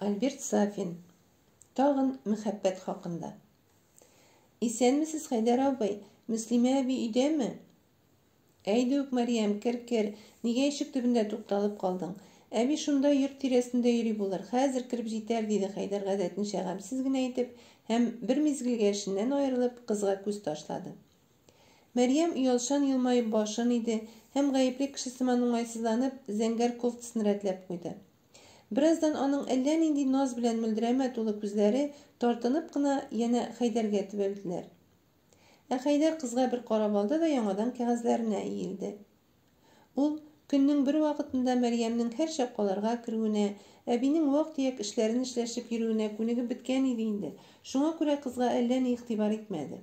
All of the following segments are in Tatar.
Альберт Сафин. Тагын мәхәббәт хакында. Исәнмесез, Хәйдәр абый. Мөслимә әби өйдәме? Әйдүк, Мәрьям, кер, кер. Нигә ишек төбендә тукталып калдың? Әби шунда йорт тирәсендә йөри булыр. Хәзер кереп җитәр, диде Хәйдәр гадәтенчә гамьсез генә итеп һәм, бер мизгелгә эшеннән аерылып, кызга күз ташлады. Мәрьям оялчан елмаеп башын иде һәм, гаепле кеше сыман уңайсызланып, зәңгәр кофтасын рәтләп куйды. Бераздан аның әллә нинди наз белән мөлдерәмә тулы күзләре, тартынып кына, янә Хәйдәргә төбәлделәр. Ә Хәйдәр кызга бер карап алды да яңадан кәгазьләренә иелде. Ул, көннең бер вакытында Мәрьямнең һәрчак аларга керүенә, әбинең вак-төяк эшләрен эшләшеп йөрүенә күнегеп беткән иде инде, шуңа күрә кызга әллә ни игътибар итмәде.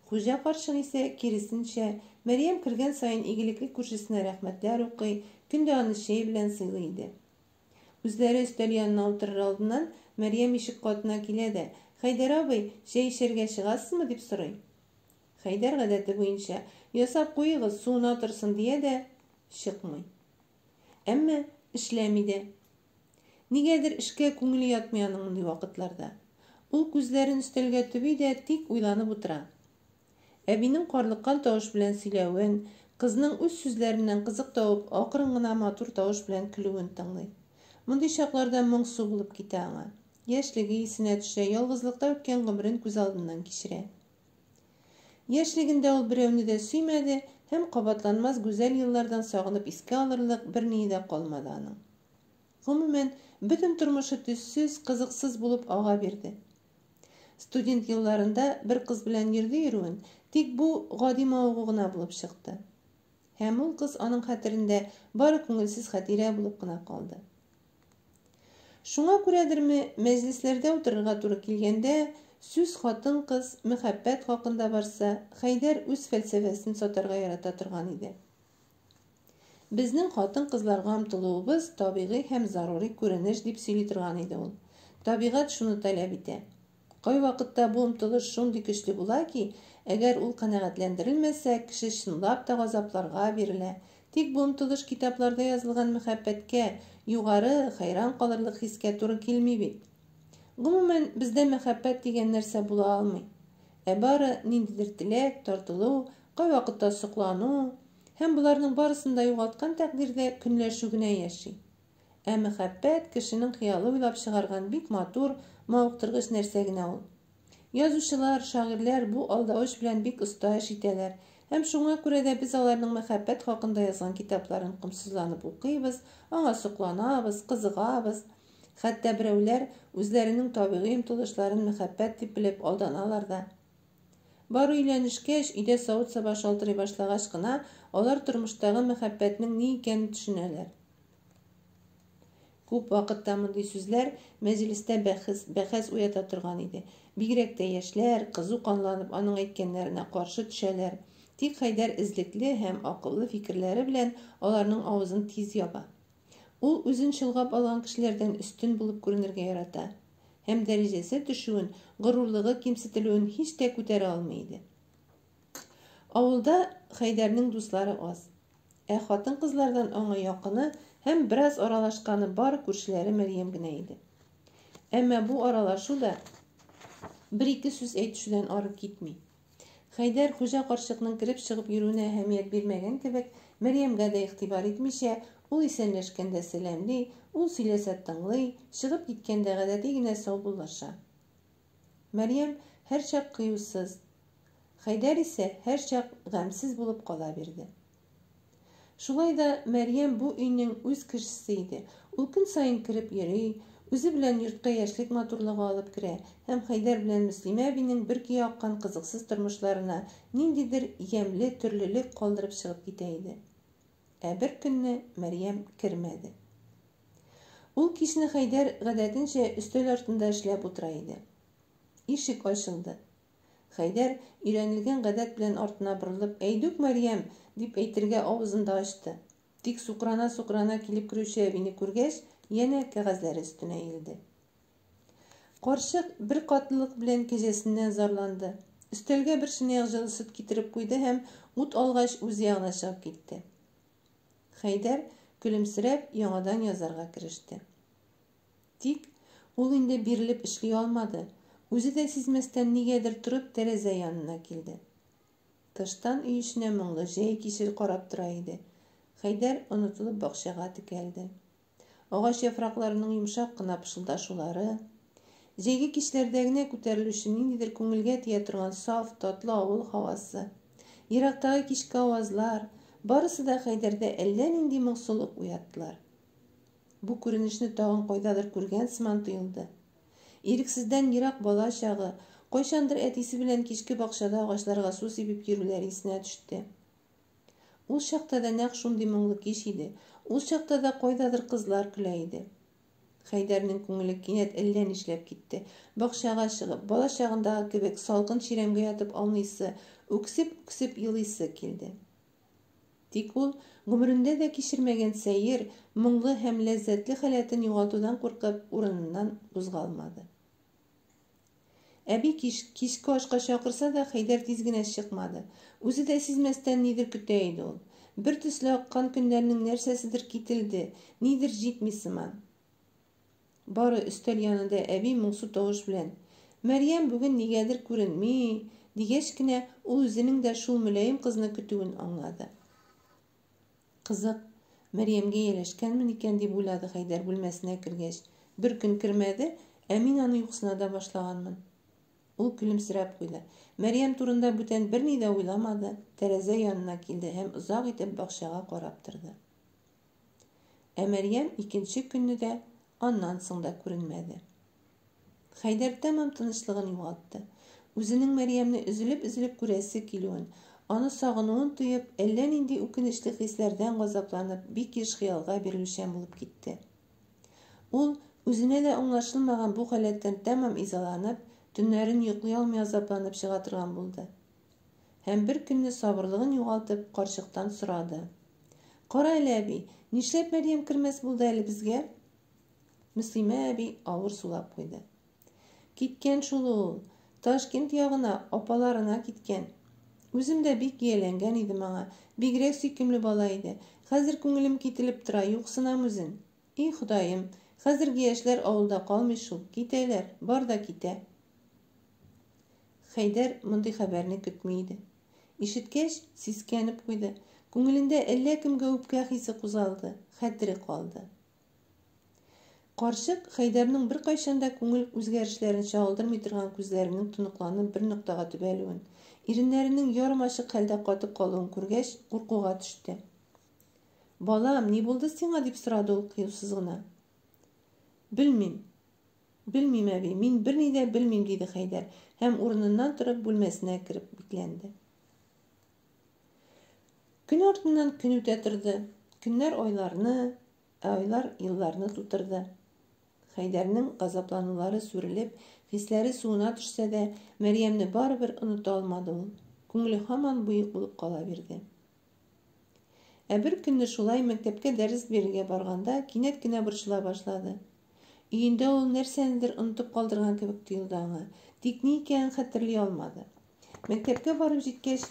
Хуҗа карчык исә, киресенчә, Мәрьям кергән саен игелекле күршесенә рәхмәтләр укый, көн дә аны чәй белән сыйлый иде. Үзләре өстәл янына утырыр алдыннан Мәрьям ишек катына килә дә, Хәйдәр абый, чәй эчәргә чыгасызмы, дип сорый. Хәйдәр гадәте буенча, Ясап куегыз, суына торсын, дия дә, чыкмый. Әмма эшләми дә. Нигәдер эшкә күңеле ятмый аның мондый вакытларда. Ул күзләрен өстәлгә төби дә тик уйланып утыра. Әбинең карлыккан тавыш белән сөйләвен, кызның үз сүзләреннән кызык табып, акрын гына матур тавыш белән көлүен тыңлый. Мондый чакларда моңсу булып китә аңа. Яшьлеге исенә төшә, ялгызлыкта үткән гомерен күз алдыннан кичерә. Яшьлегендә ул берәүне дә сөймәде һәм кабатланмас гүзәл еллардан сагынып искә алырлык берние дә калмады аның. Гомумән, бөтен тормышы төссез, кызыксыз булып ага бирде. Студент елларында бер кыз белән йөрде йөрүен, тик бу гади мавыгу гына булып чыкты. Һәм ул кыз аның хәтерендә бары күңелсез хатирә булып кына калды. Шуңа күрәдерме, мәҗлесләрдә утырырга туры килгәндә, сүз хатын-кыз, мәхәббәт хакында барса, Хәйдәр үз фәлсәфәсен сатарга ярата торган иде. Безнең хатын-кызларга омтылуыбыз табигый һәм зарури күренеш, дип сөйли торган иде ул. Табигать шуны таләп итә. Кайвакытта бу омтылыш шундый көчле була ки, әгәр ул канәгатьләндерелмәсә, кеше чынлап та газапларга бирелә. Тик бу омтылыш китапларда язылган мәхәббәткә, югары, хәйран калырлык хискә туры килми бит. Гомумән, бездә мәхәббәт дигән нәрсә була алмый. Ә бары ниндидер теләк, тартылу, кайвакытта соклану, Һәм боларның барысын да югалткан тәкъдирдә көнләшү генә яши. Ә мәхәббәт, кешенең хыялы уйлап чыгарган бик матур, мавыктыргыч нәрсә генә ул. Язучылар, шагыйрьләр бу алдавыч белән бик оста эш итәләр, һәм шуңа күрә дә без аларның мәхәббәт хакында язган китапларын комсызланып укыйбыз, аңа сокланабыз, кызыгабыз. Хәтта берәүләр үзләренең табигый омтылышларын мәхәббәт дип белеп алданалар да. Бары өйләнешкәч, өйдә савыт-саба шалтырый башлагач кына, алар тормыштагы мәхәббәтнең ни икәнен төшенәләр. Күп вакытта мондый сүзләр мәҗлестә бәхес, бәхәс уята торган иде. Бигрәк тә яшьләр, кызу канланып, аның әйткәннәренә каршы төшәләр. Тик Хәйдәр эзлекле һәм акыллы фикерләре белән аларның авызын тиз яба. Ул үзен чолгап алган кешеләрдән өстен булып күренергә ярата һәм дәрәҗәсе төшүен, горурлыгы кимсетелүен һич тә күтәрә алмый иде. Авылда Хәйдәрнең дуслары аз. Ә хатын-кызлардан аңа якыны һәм бераз аралашканы бары күршеләре Мәрьям генә иде. Әмма бу аралашу да бер-ике сүз әйтешүдән ары китми. Хәйдәр, хуҗа карчыкның кереп-чыгып йөрүенә әһәмият бирмәгән кебек, Мәрьямгә дә игътибар итмичә, ул исәнләшкәндә сәламли, ул сөйләсә тыңлый, чыгып киткәндә гадәти генә саубуллаша. Мәрьям һәрчак кыюсыз, Хәйдәр исә һәрчак гамьсез булып кала бирде. Шулай да Мәрьям бу өйнең үз кешесе иде. Ул көн саен кереп йөри, үзе белән йортка яшьлек матурлыгы алып керә һәм Хәйдәр белән Мөслимә әбинең бер көе аккан кызыксыз тормышларына ниндидер ямьле төрлелек калдырып чыгып китә иде. Ә бер көнне Мәрьям кермәде. Ул кичне Хәйдәр, гадәтенчә, өстәл артында эшләп утыра иде. Ишек ачылды. Хәйдәр, өйрәнелгән гадәт белән артына борылып, Әйдүк, Мәрьям! дип әйтергә авызын да ачты. Тик сукрана-сукрана килеп керүче әбине күргәч, янә кәгазьләре өстенә иелде. Карчык беркатлылык белән кәҗәсеннән зарланды. Өстәлгә бер чынаяк җылы сөт китереп куйды һәм, ут алгач, үз ягына чыгып китте. Хәйдәр, көлемсерәп, яңадан язарга кереште. Тик, Ул инде бирелеп эшли алмады, үзе дә сизмәстән нигәдер торып тәрәзә янына килде. Тыштан өй эченә моңлы җәй киче карап тора иде. Хәйдәр онытылып бакчага текәлде. Агач яфракларының йомшак кына пышылдашулары, җәйге кичләрдә генә күтәрелүче ниндидер күңелгә тия торган саф, татлы авыл һавасы, ерактагы кичке авазлар, барысы да Хәйдәрдә әллә нинди моңсулык уяттылар. Бу күренешне тагын кайдадыр күргән сыман тоелды. Ирексездән ерак бала чагы, кайчандыр әтисе белән кичке бакчада агачларга су сибеп йөрүләре исенә төште. Ул чакта да нәкъ шундый моңлы кич иде, ул чакта да кайдадыр кызлар көлә иде. Хәйдәрнең күңеле кинәт әллә нишләп китте. Бакчага чыгып, бала чагындагы кебек салкын чирәмгә ятып ауныйсы, үксеп-үксеп елыйсы килде. Тик ул, гомерендә дә кичермәгән сәер, моңлы һәм ләззәтле халәтен югалтудан куркып, урыныннан кузгалмады. Әби кич, кичке ашка чакырса да, Хәйдәр тиз генә чыкмады. Үзе дә сизмәстән нидер көтә иде ул. Бер төсле аккан көннәрнең нәрсәседер кителде, нидер җитми сыман. Бары өстәл янында әби моңсу тавыш белән, Мәрьям бүген нигәдер күренми, дигәч кенә, ул үзенең дә шул мөлаем кызны көтүен аңлады. Кызык, Мәрьямгә ияләшкәнмен икән, дип уйлады Хәйдәр бүлмәсенә кергәч. Бер көн кермәде, ә мин аны юксына да башлаганмын. Ул көлемсерәп куйды. Мәрьям турында бүтән берни дә уйламады, тәрәзә янына килде һәм озак итеп бакчага карап торды. Ә Мәрьям икенче көнне дә, аннан соң да күренмәде. Хәйдәр тәмам тынычлыгын югалтты. Үзенең Мәрьямне өзелеп-өзелеп күрәсе килүен, аны сагынуын тоеп, әллә нинди үкенечле хисләрдән газапланып, бик еш хыялга бирелүчән булып китте. Ул, үзенә дә аңлашылмаган бу халәттән тәмам изаланып, төннәрен йоклый алмый азапланып чыга торган булды. Һәм бер көнне сабырлыгын югалтып, карчыктан сорады. Кара әле, әби, нишләп Мәрьям кермәс булды әле безгә? Мөслимә әби авыр сулап куйды. Киткән шул ул. Ташкент ягына, апаларына киткән. Үзем дә бик ияләнгән идем аңа. Бигрәк сөйкемле бала иде. Хәзер күңелем кителеп тора, юксынам үзен. И, Ходаем, хәзерге яшьләр авылда калмый шул, китәләр, бар да китә. Хәйдәр мондый хәбәрне көтми иде. Ишеткәч, сискәнеп куйды. Күңелендә әллә кемгә үпкә хисе кузгалды, хәтере калды. Карчык Хәйдәрнең беркайчан да күңел үзгәрешләрен чагылдырмый торган күзләренең тоныкланып бер ноктага төбәлүен, иреннәренең ярым ачык хәлдә катып калуын күргәч, куркуга төште. Балам, ни булды сиңа? дип сорады ул кыюсыз гына. Белмим. Белмим, әби, мин берни дә белмим, диде Хәйдәр һәм урыныннан торып бүлмәсенә кереп бикләнде. Көн артыннан көн үтә торды. Көннәр айларны, ә айлар елларны тутырды. Хәйдәрнең газапланулары сүрелеп, хисләре суына төшсә дә, Мәрьямне барыбер оныта алмады ул. Күңеле һаман боек булып кала бирде. Ә бер көнне шулай мәктәпкә дәрес бирергә барганда кинәт кенә борчыла башлады. Өендә ул нәрсәнедер онытып калдырган кебек тоелды аңа. Тик ни икәнен хәтерли алмады. Мәктәпкә барып җиткәч,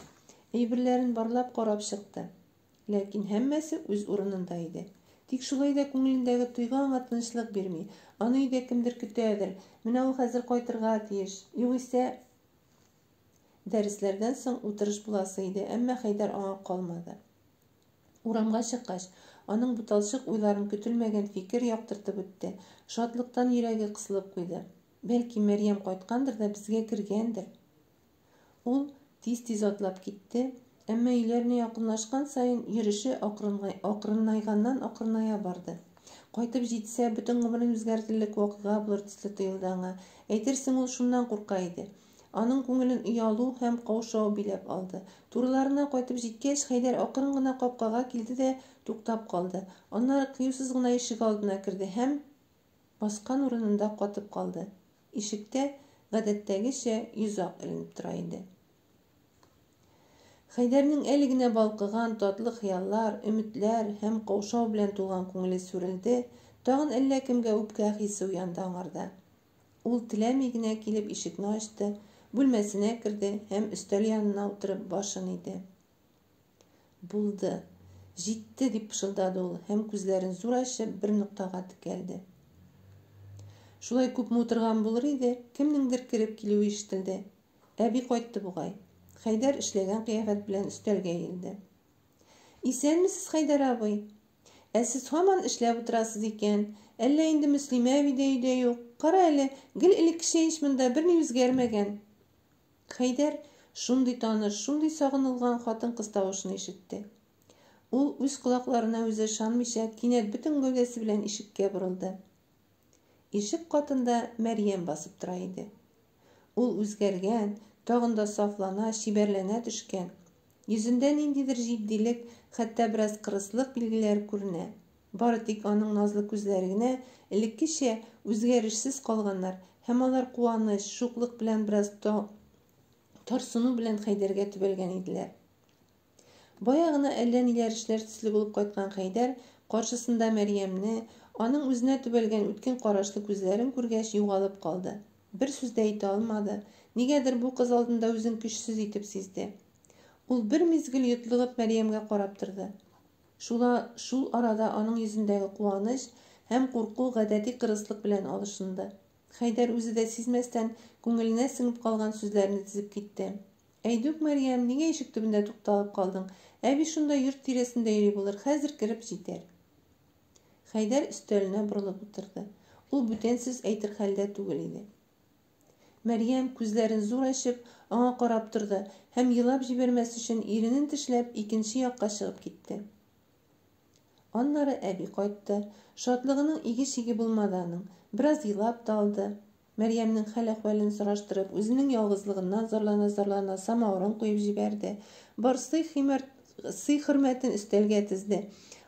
әйберләрен барлап карап чыкты. Ләкин һәммәсе үз урынында иде. Тик шулай да күңелендәге тойгы аңа тынычлык бирми. Аны өйдә кемдер көтәдер. Менә ул хәзер кайтырга тиеш. Югыйсә, дәресләрдән соң утырыш буласы иде, әмма Хәйдәр аңа калмады. Урамга чыккач, аның буталчык уйларын көтелмәгән фикер яктыртып үтте. Шатлыктан йөрәге кысылып куйды. Бәлки, Мәрьям кайткандыр да безгә кергәндер. Ул тиз-тиз атлап китте, әмма өйләренә якынлашкан саен йөреше акрынайганнан-акрыная барды. Кайтып җитсә, бөтен гомерен үзгәртерлек вакыйга булыр төсле тоелды аңа. Әйтерсең, ул шуннан курка иде. Аның күңелен оялу һәм каушау биләп алды. Турыларына кайтып җиткәч, Хәйдәр акрын гына капкага килде дә туктап калды. Аннары кыюсыз гына ишек алдына керде һәм баскан урынында катып калды. Ишектә, гадәттәгечә, йозак эленеп тора иде. Хәйдәрнең әле генә балкыган татлы хыяллар, өметләр һәм каушау белән тулган күңеле сүрелде, тагын әллә кемгә үпкә хисе уянды аңарда. Ул теләми генә килеп ишекне ачты, бүлмәсенә керде һәм өстәл янына утырып башын иде. Булды. Җитте, дип пышылдады ул һәм күзләрен зур ачып бер ноктага текәлде. Шулай күпме утырган булыр иде, кемнеңдер кереп килүе ишетелде. Әби кайтты бугай. Хәйдәр эшләгән кыяфәт белән өстәлгә иелде. Исәнмесез, Хәйдәр абый! Ә сез һаман эшләп утырасыз икән. Әллә инде Мөслимә әби дә өйдә юк. Кара әле, гел элеккечә ич монда, берни үзгәрмәгән. Хәйдәр шундый таныш, шундый сагынылган хатын-кыз тавышын ишетте. Ул, үз колакларына үзе ышанмыйча, кинәт бөтен гәүдәсе белән ишеккә борылды. Ишек катында Мәрьям басып тора иде. Ул үзгәргән, тагын да сафлана, чибәрләнә төшкән. Йөзендә ниндидер җитдилек, хәтта бераз кырыслык билгеләре күренә. Бары тик аның назлы күзләре генә, элеккечә, үзгәрешсез калганнар һәм алар куаныч, шуклык белән бераз тарсыну белән Хәйдәргә төбәлгән иделәр. Бая гына әллә ниләр эшләр төсле булып кайткан Хәйдәр каршысында Мәрьямне, аның үзенә төбәлгән үткен карашлы күзләрен күргәч, югалып калды. Бер сүз дә әйтә алмады, нигәдер бу кыз алдында үзен көчсез итеп сизде. Ул бер мизгел йотлыгып Мәрьямгә карап торды. Шула, шул арада аның йөзендәге куаныч һәм курку гадәти кырыслык белән алышынды. Хәйдәр үзе дә сизмәстән, күңеленә сеңеп калган сүзләрне тезеп китте. Әйдүк, Мәрьям, нигә ишек төбендә тукталып калдың? Әби шунда йорт тирәсендә йөри булыр, хәзер кереп җитәр. Хәйдәр өстәленә борылып утырды. Ул бүтән сүз әйтер хәлдә түгел иде. Мәрьям, күзләрен зур ачып, аңа карап торды һәм, елап җибәрмәс өчен, иренен тешләп, икенче якка чыгып китте. Аннары әби кайтты. Шатлыгының иге-чиге булмады аның. Бераз елап та алды. Мәрьямнең хәл-әхвәлен сораштырып, үзенең ялгызлыгыннан зарлана-зарлана самавырын куеп җибәрде. Бар сый-хөрмәтен өстәлгә тезде.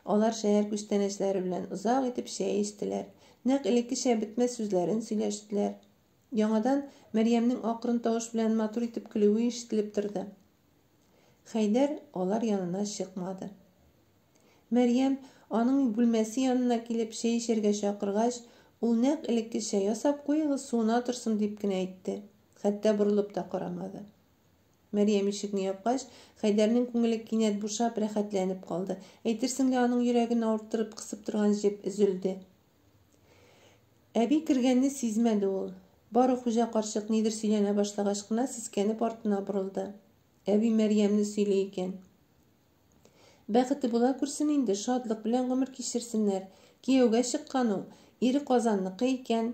Алар шәһәр күчтәнәчләре белән озак итеп чәй эчтеләр. Нәкъ элеккечә бетмәс сүзләрен сөйләштеләр. Яңадан Мәрьямнең акрын тавыш белән матур итеп көлүе ишетелеп торды. Хәйдәр алар янына чыкмады. Мәрьям, аның бүлмәсе янына килеп, чәй эчәргә чакыргач, ул нәкъ элеккечә, ясап куегыз, суына торсын, дип кенә әйтте. Хәтта борылып та карамады. Мәрьям ишекне япкач, Хәйдәрнең күңеле кинәт бушап, рәхәтләнеп калды. Әйтерсең лә аның йөрәген авырттырып кысып торган җеп өзелде. Әби кергәнне сизмәде ул. Бары хуҗа карчык нидер сөйләнә башлагач кына сискәнеп артына борылды. Әби Мәрьямне сөйли икән. Бәхете була күрсен инде, шатлык белән гомер кичерсеннәр. Кияүгә чыккан ул, ире Казанныкы икән.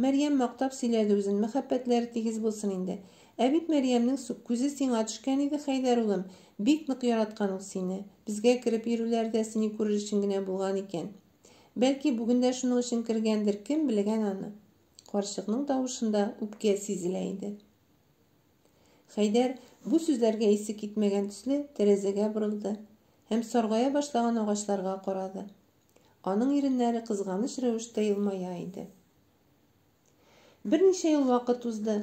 Мәрьям мактап сөйләде үзен, мәхәббәтләре тигез булсын инде. Ә бит Мәрьямнең күзе сиңа төшкән иде, Хәйдәр улым, бик нык яраткан ул сине. Безгә кереп йөрүләре дә сине күрер өчен генә булган икән. Бәлки, бүген дә шуның өчен кергәндер, кем белгән аны. Карчыкның тавышында үпкә сизелә иде. Хәйдәр, бу сүзләргә исе китмәгән төсле, тәрәзәгә борылды һәм саргая башлаган агачларга карады. Аның иреннәре кызганыч рәвештә елмая иде. Берничә ел вакыт узды.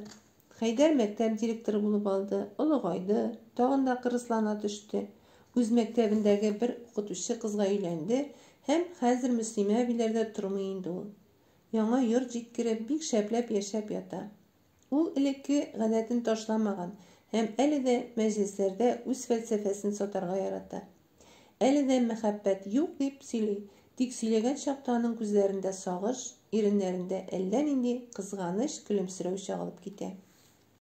Хәйдәр мәктәп директоры булып алды, олыгайды, тагын да кырыслана төште. Үз мәктәбендәге бер укытучы кызга өйләнде һәм хәзер Мөслимә әбиләрдә тормый инде ул. Яңа йорт җиткереп, бик шәпләп яшәп ята. Ул элекке гадәтен ташламаган һәм әле дә мәҗлесләрдә үз фәлсәфәсен сатарга ярата. Әле дә мәхәббәт юк дип сөйли, тик сөйләгән чакта аның күзләрендә сагыш, иреннәрендә әллә нинди кызганыч көлемсерәү чагылып китә.